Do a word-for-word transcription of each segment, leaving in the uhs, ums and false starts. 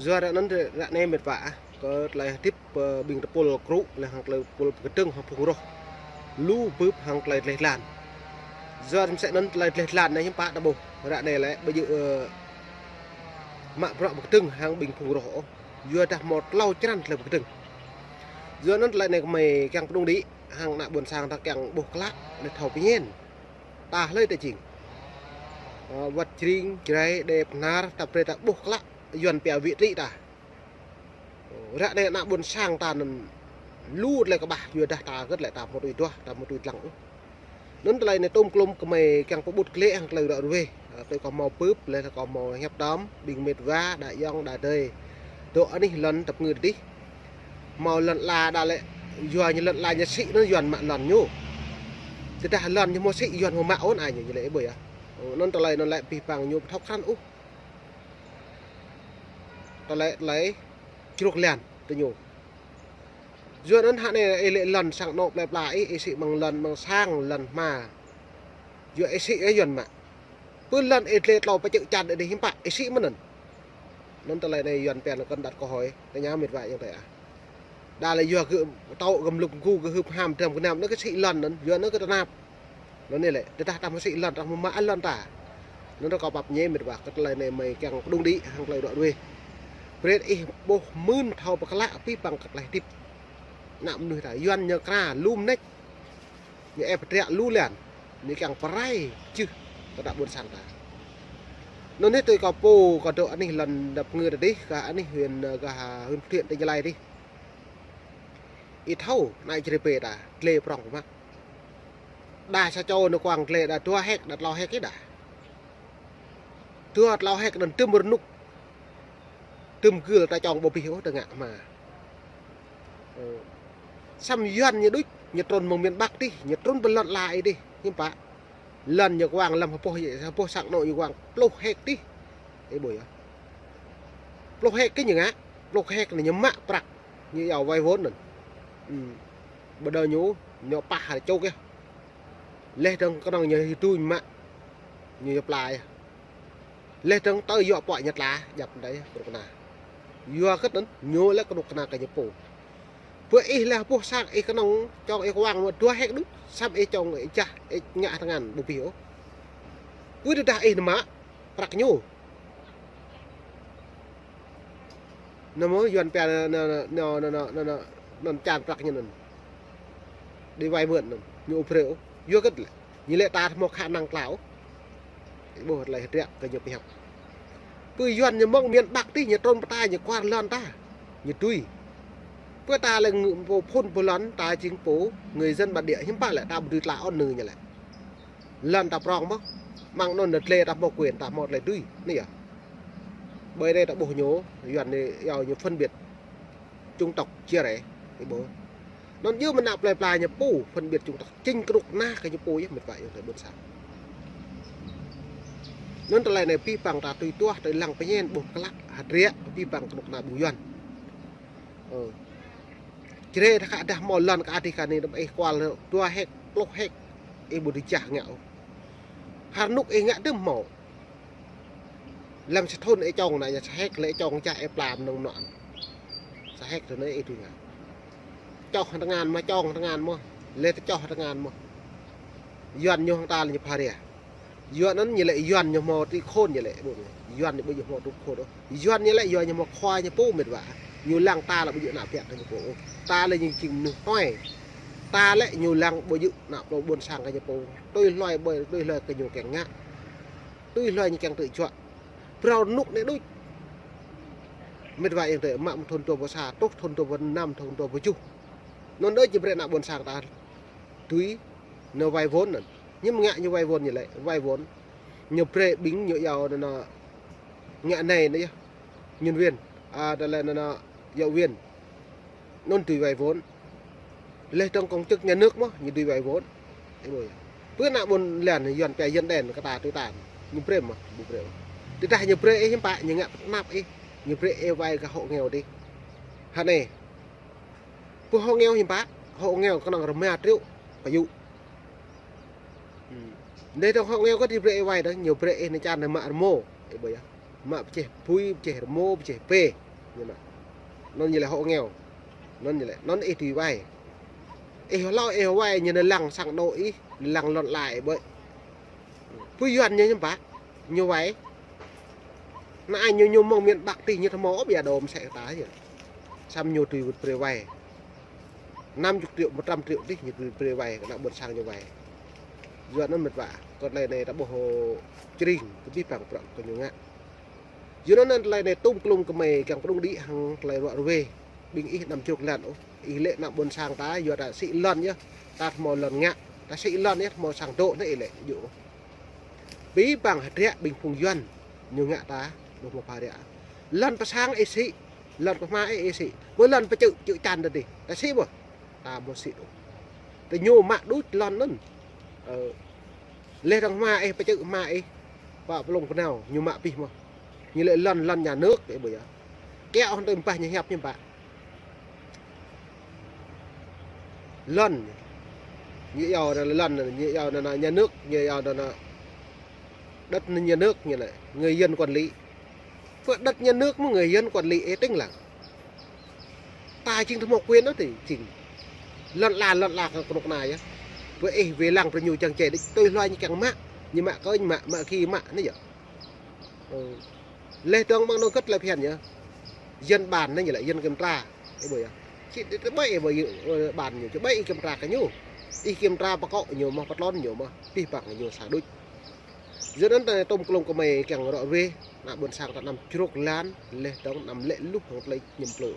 Yua ră anŭn ră anai mĕt wa ah, kơ tơlơi hơdip, ơ, ƀing tơpul krŭ, lĕ hăng tơlơi tơpul pơkơdơ̆ng hăng phung roh. Lu bưp hăng tơlơi dleh dlan. Yua ră mơsĕ anŭn tơlơi dleh dlan anai hiư̆m pă ta ƀuh. Ră anai lĕ ƀu djơ̆, ơ, mă bruă pơkơdơ̆ng hăng ƀing phung roh ôh. Yua dah hmâo tlâo črăn tơlơi pơkơdơ̆ng. Yua anŭn tơlơi anai gơmơi kiăng pơdŏng đĭ, hăng ană ƀôn sang ta kiăng ƀuh klă, lĕ thâo pơñen. Ta hlơi ta jing. Ơ, wăt Jring, Jrai, Đê, Bahnar, ta brơi ta ƀuh klă, Yuan pia vị trí ta. Ră anai ană ƀôn sang ta anŭn lu tơlơi kơƀah, yua dah ta hơget lĕ ta hmâo tui duah, ta hmâo tui dlăng ôh. Anŭn tơlơi anai tôm klôm gơmơi kiăng pơƀut glaĭ hăng tơlơi ră ruai. Ơ, tui kâo hmâo bưp, lĕ kâo hmâo hiăp tơm, ƀing mĕt wa, đa ayŏng, đa adơi. Dŏ anih lŏn tăp ngư adih. Hmâo lŏn ala đa lĕ, yua ñu lŏn ala ñu sĭ anŭn Yuan mă lŏn ñu. Tơdah lŏn ñu hmâo sĭ, Yuan hmâo mă ôh anai ñu, ñu lĕ ih ƀuh yơh. Ơ, anŭn tơlơi anŭn lĕ abih bang ñu ƀu thâo krăn ôh. Tơlơi, tơlơi čruk lian tơ ñu. Yua anŭn hă anai ih lĕ lŏn sang anŏ plơi pla ih, ih sĭ mơ̆ng lŏn mơ̆ng sang lŏn hma. Yua ih sĭ ih Yuan mă. Pơ lŏn ih dleh tlâo pơčơ̆ čan ih dih hiư̆m pă, ih sĭ mơ̆n anŭn. Anŭn tơlơi anai Yuan pia anŭn kơnơ̆ng đăt kơ hơi, tơña mĕt wa ayŏng adơi ah. Đa lĕ yua gơ̆ tâo gơ̆ mlŭk mgu gơ̆ hưp ham dram gơnam anŭn kơ sĭ lŏn anŭn, yua anŭn kơ tơnap. Anŭn anai lĕ, tơdah ta hmâo sĭ lŏn, ta hmâo mă lŏn ta. Anŭn ră kâo pap ñe mĕt wa, kơ tơlơi anai gơmơi kiăng pơdŏng đĭ, hăng tơlơi ră ruai. Brơi ih ƀuh mơ̆n thâo pơklă abih bang kơ tơlơi hơdip. Ană mơnuih ta, Yuan ñu kra, lu mơneč. Ñu ĕp pơdriă lu lian. Ñu kiăng pơrai jưh kơ ană ƀôn sang ta. Anŭn anai tui kâo pô, kâo dŏ anih lŏn tăp ngư adih, gah anih huyện, gah huyện Phú Thiện tỉnh Gia Lai adih. Ih thâo, anai čơrê pê ta, dleh prŏng mă. Đa sa čô anai kuang dleh đa dua héc, đa tlâo héc ih đa. Dua tlâo héc anŭn tơm rơnŭk. Tơm gưl ta čong ƀu abih ôh ta ngă hma. Ơ. Samơ̆ Yuan ñu đôč, ñu trŭn mơ̆ng miền Bắc adih, ñu trŭn pơ lŏn ala ih adih, hiư̆m pă. Lŏn ñu kuang lăm hơpuh, hơpuh sang anŏ ñu kuang pluh héc adih. Ih ƀuh yơh. Pluh héc kơ ñu ngă, pluh héc anai ñu mă prăk, ñu iâu vay vốn anŭn. Ư. Ƀơi anŭn ñu, ñu pah hă čô kơ. Leh dơ̆ng kơnơ̆ng ñu hơduñ mă, ñu yua pla yơh. Leh dơ̆ng tơl yua pơhiăp ñu tla, djăp đơi kơnuk kơna. Yua kơ anŭn, ñu lĕ kơnuk kơna kơ ñu pô. Pơ ih lĕ hơpuh sang ih kơnơ̆ng, čong ih kuang mă dua héc đôč, samơ̆ ih čong ih jah, ih ngă tơngan ƀu abih ôh. Pơ tơdah ih nao mă, prăk ñu. Anŭn mơ̆ Yuan pia anŭn, anŭn čan prăk ñu anŭn. Đi vay mượn anŭn, ñu ƀu brơi ôh. Yua kơ lĕ, ñu lĕ ta hmâo khả năng tla ôh. Ih ƀuh tơlơi hơdră kơ ñu pơhiăp. Pơ Yuan ñu mơ̆ng miền Bắc adih ñu trŭn pơ ta ñu kuar lŏn ta. Ñu tui. Pơ ta lĕ ngư pô phŭn pô lŏn ta jing pô người dân bản địa hiư̆m pă lĕ ta ƀu dưi tla ôn nư ñu lĕ. Lŏn ta prŏng mơ̆. Mơ̆ng anŭn dleh ta hmâo quyền, ta hmâo tơlơi dưi. Anai yơh. Ƀơi anai ta ƀuh ñu, Yuan anai iâu ñu phân biệt chủng tộc chia rẽ. Ih ƀuh. Anŭn yua mơ̆ ană plơi pla ñu pô phân biệt chủng tộc, jing kơnuk kơna kơ ñu pô yơh mĕt wa ayŏng adơi ƀôn sang. Anŭn tơlơi anai abih bang ta tui duah, tui lăng pơñen ƀuh klă, hơdră, abih bang kơnuk kơna ƀing Yuan. Ơ. Čơrê ta kơ dah hmâo lŏn kơ adih kơ anai, ih kual dua héc, pluh héc, ih ƀu dưi jah ngă ôh. Hơnŭk ih ngă tơm hmâo. Lăm sa thŭn ih čong anai, sa héc lĕ ih čong jah ih pla mơnơ̆ng anŭn. Sa héc tơ anai ih dưi ngă. Čoh tơngan mơ̆, čong tơngan mơ̆. Lĕ tơ čoh tơngan mơ̆. Yuan ñu hăng ta lĕ ñu pha ria. Yuan anŭn ñu lĕ Yuan ñu hmâo trí khôn ñu lĕ, ƀuh ñu. Yuan ñu ƀu ñu hmâo trí khôn ôh. Yuan ñu lĕ Yuan ñu hmâo khua ñu pô mĕt wa. Ñu lăng ta lĕ ƀu djơ̆ ană ƀiă kơ ñu pô ôh. Ta lĕ ñu jing mơnuih huai. Ta lĕ ñu lăng ƀu djơ̆ ană plơi ƀôn sang kơ ñu pô. Tui hloi ƀơi, tui hloi kơ ñu kiăng ngă. Tui hloi ñu kiăng tơjuă. Phrâo rơnŭk anai đôč. Mĕt wa ayŏng adơi, mă mơ̆ng thŭn dua pluh sa, truh thŭn dua pluh năm, thŭn dua pluh tơjuh. Anŭn đôč ñu brơi ană ƀôn sang ta dưi nao vay vốn anŭn. Ñu mơ̆ ngă ñu vay vốn ñu lĕ, vay vốn. Ñu brơi ƀing ñu iâu anŭn ngă anai anŭn yơh. Nhân viên, a, tơlơi anŭn giáo viên. Anŭn dưi vay vốn. Lĕ dơ̆ng công chức nhà nước mơ̆, ñu dưi vay vốn. Ih ƀuh yơh. Pơ ană ƀôn lan Yuan pia dân đen kơ ta tui ta. Ñu brơi mơ̆, ƀu brơi. Tơdah ñu brơi ih hiư̆m pă, ñu ngă tơnap ih. Ñu brơi ih vay kơ hộ nghèo adih. Hă anai. Pơ hộ nghèo hiư̆m pă, hộ nghèo kơnơ̆ng rơma triệu pơyŭ. Ư. Anai dơ̆ng hộ nghèo kơ ñu brơi ih vay dơ̆ng, ñu brơi ih anai čan anai mă rơmô. Ih ƀuh yơh. Mă pơjeh bui, pơjeh rơmô, pơjeh pê. Ñu mă. Anŭn ñu lĕ hộ nghèo. Anŭn ñu lĕ, anŭn ih tui wai. Ih hlâo ih wai ñu lăng sang anŏ ih, lăng lŏn ala ih ƀơi. Pô Yuan ñu hiư̆m pă, ñu wai. Anai ñu, ñu mơ̆ng miền Bắc tih ñu tơhmâo ôh ƀiă dôm sĕ ta yơh. Samơ̆ ñu tui wơ̆t brơi wai. Năm chục triệu, một trăm triệu tih ñu tui brơi wai, kơ ană ƀôn sang ñu wai. Yua anŭn mĕt wa, kơ tơlơi anai ta ƀuh čring, kơ abih bang bruă kơ ñu ngă. Yua anŭn tơlơi anai tôm klôm kơ mơi kiăng pơdŏng đĭ hăng tơlơi ruă ruê. Ƀing ih anăm čruk lăn ôh. Ih lĕ ană ƀôn sang ta, yua ta sĭ lŏn yơh. Ta tơhmâo lŏn ngă. Ta sĭ lŏn yơh, tơhmâo sang dŏ anai ih lĕ djơ̆. Abih bang hơdră ƀing phung Yuan ñu ngă ta, ƀu hmâo pha ră. Lŏn pơ sang ih sĭ, lŏn pơ hma ih, ih sĭ. Ƀơi lŏn pơ čư̆, čư̆ čan ta dih. Ta sĭ ƀuh. Ta ƀu sĭ ôh. Tơ ñu mă đôč lŏn anŭn. Ơ, leh dơ̆ng hma ih, pơ čư̆ hma ih, pă pơlông pơnao, ñu mă abih mơ̆n. Ñu lĕ lŏn, lŏn nhà nước, ih ƀuh yơh. Kiăo hăng tơlơi ƀah ñu hiăp ñu ƀă. Lŏn. Ñu iâu anŭn lŏn, ñu iâu anŭn nhà nước, ñu iâu anŭn đất nhà nước ñu lĕ, người dân quản lý. Pơ đất nhà nước mơ̆ người dân quản lý ê tĭng lăng. Ta jing tơhmâo quyền ôh tih, jing. Lŏn ala, lŏn ala kơ kơnuk kơna yơh. Pơ ih wai lăng brơi ñu čang čê đĭ, tui hluai ñu kiăng mă, ñu mă kơnh mă, mă ki mă anai yơh. Ơ. Leh dơ̆ng mơ̆ng anŭn kơ̆t lĕ phiăn yơh. Dân bàn anai ñu lĕ dân kiểm tra. Ih ƀuh yơh. Sĭ tơ ƀai ih ƀuh yơh, ơ, bàn ñu, čơ ƀai ih kiểm tra kơ ñu. Ih kiểm tra pơkŏ ñu mơ̆n, pơtlôn ñu mơ̆n, abih bang ñu sa đôč. Yua anŭn ta tôm klôm kơ mơi kiăng ruă ruê, ană ƀôn sang ta anăm čruk lăn, leh dơ̆ng anăm lĕ luh hăng tơlơi ñăm plư.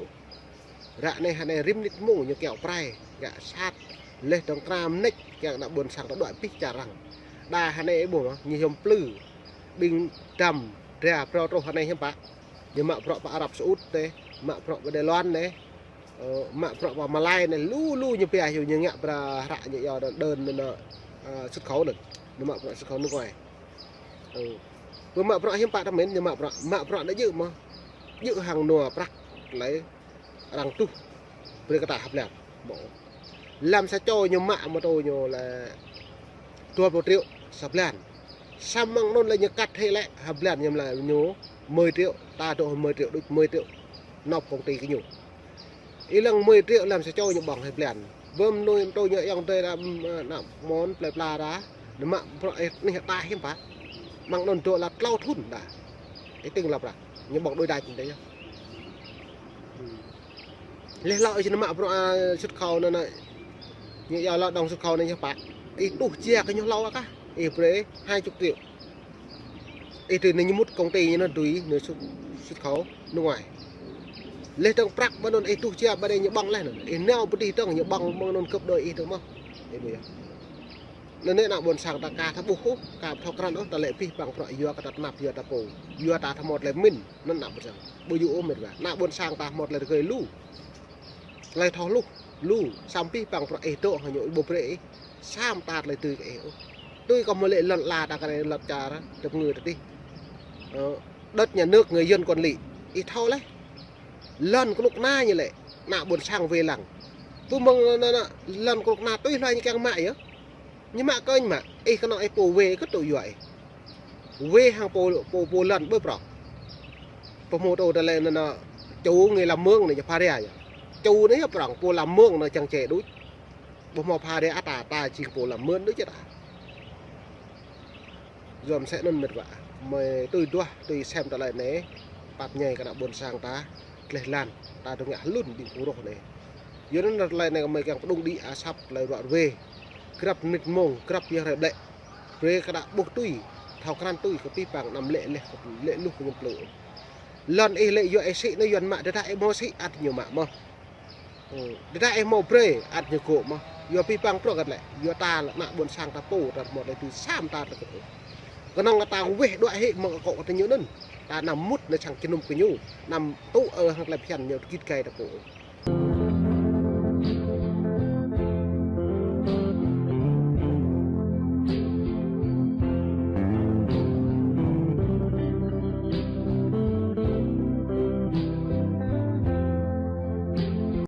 Ră anai hơnai rĭm mơnit mông ñu kiăo prai, ngă sat, leh dơ̆ng kra mơneč kiăng ană ƀôn sang ta đuaĭ abih čar arăng. Đa hơnai ih ƀuh mơ̆n, ñu hiư̆m plư, ƀing dăm, dra, phrâo truh hơnai hiư̆m pă. Ñu mă bruă pơ Arab Saudi tih, mă bruă pơ Đài Loan anai, ơ, mă bruă pơ Malai anai, lu lu ñu pia hyu ñu ngă bruă hră ñu iâu đơn, đơn anŭn, ơ, xuất khẩu anŭn. Ñu mă bruă xuất khẩu nước ngoài. Ơ. Pơ mă bruă hiư̆m pă tơmen, ñu mă bruă, mă bruă anai djơ̆ mơ̆n. Djơ̆ hăng nua prăk tơlơi arăng tuh brơi kơ ta hơblan. Mơ̆. Lăm sa čô ñu mă mơtô ñu lĕ dua pluh triệu sa blan. Samơ̆ mơ̆ng anŭn lĕ ñu kăt hĭ lĕ hơblan ñu lĕ ñu mười triệu, ta dŏ mười triệu, đôč mười triệu. Nộp công ty kơ ñu. Ih lăng mười triệu lăm sa čô ñu ƀơ̆ng hĭ blan. Bơm nui mơtô ñu ayŏng adơi đa, ơ, ană mơnuih plơi pla đa. Ñu mă bruă ih anih ta hiư̆m pă. Mơ̆ng anŭn dŏ lăt klâo thŭn đa. Ih tĭng lăp đa. Ñu ƀơ̆ng đôi đa čin đa yơh. Leh lŏ ih či nao mă bruă, ơ, xuất khẩu anŭn, anŭn. Ñu iâu lŏ dŏng xuất khẩu anŭn yơh pă. Ih tuh jia kơ ñu hlâo kah. Ih brơi hai chục triệu. Ih tui anŭn ñu mŭt công ty ñu anŭn tui anŭn xuất, xuất khẩu nước ngoài. Leh dơ̆ng prăk ƀơi anŭn ih tuh jia ƀơi anai ñu ƀơ̆ng leh anŭn. Ih nao pơ tih dơ̆ng ñu ƀơ̆ng mơ̆ng anŭn gấp đôi ih dơ̆ng mơ̆n. Ih ƀuh yơh. Anŭn ană ƀôn sang ta ka thâo ƀuh ôh, ka thâo krăn ôh, ta lĕ abih bang bruă yua kơ ta tơnap yua ta pô. Yua ta tơhmâo tơlơi pơmĭn, anŭn ană ƀôn sang. Ƀu djơ̆ ôh mĕt wa. Ană ƀôn sang ta tơhmâo tơlơi rơgơi lu. Tơlơi thâo hluh, lu, samơ̆ abih bang bruă ih dŏ hăng ñu ih ƀu brơi ih. Samơ̆ ta tơlơi tui kơ ih ôh. Tui kơ hmâo lĕ lŏn ala ta kơ anai lŏn čar, tơpơngư ta tih. Ơ, đất nhà nước người dân quản lý. Ih thâo leh. Lŏn kơnuk kơna ñu lĕ, ană ƀôn sang wai lăng. Pơmơ̆ng anŭn, anŭn, lŏn kơnuk kơna tui hluai ñu kiăng mă yơh. Ñu mă kơnh mă, ih kơnơ̆ng ih pô wai kơ tŭ yua ih. Wai hăng pô, pô, pô lŏn ƀơi prŏng. Pơhmô tơ tơlơi anŭn, anŭn, chủ người làm mướn anai yơh pha ră yơh. Chủ anai yơh prŏng, pô làm mướn anai čang čê đôč. Ƀu hmâo pha ră ăt ta, ta jing pô làm mướn đôč yơh ta. Yua mơ̆ sĕ anŭn mĕt wa. Mơi tui duah, tui sem tơlơi anai. Pap ñai kơ ană ƀôn sang ta. Tleh lăn, ta dŏ ngă hlŭn ƀing phung roh anai. Yua anŭn tơlơi anai kơ mơi kiăng pơdŏng đĭ asăp tơlơi ruă ruê. Grăp mơnit mông, grăp yơh rai ƀlĕ. Brơi kơ đa ƀuh tui, thâo krăn tui kơ abih bang anăm lĕ leh, lĕ luh kơ ñu plư. Lŏn ih lĕ yua ih sĭ anai Yuan mă, tơdah ih hmâo sĭ ăt ñu mă mơ̆n. Ơ, tơdah ih hmâo brơi, ăt ñu gŏ mơ̆n. Yua abih bang prŏng kơ lĕ, yua ta lĕ ană ƀôn sang ta pô, ta hmâo tơlơi tui samơ̆ ta tơlơi kơ. Kơnơ̆ng ta weh đuaĭ hĭ mơ̆ng akŏ kơ ñu anŭn. Ta anăm mŭt anai sang jơnum kơ ñu. Anăm tŭ ơ hăng tơlơi phiăn ñu git gai ta pô.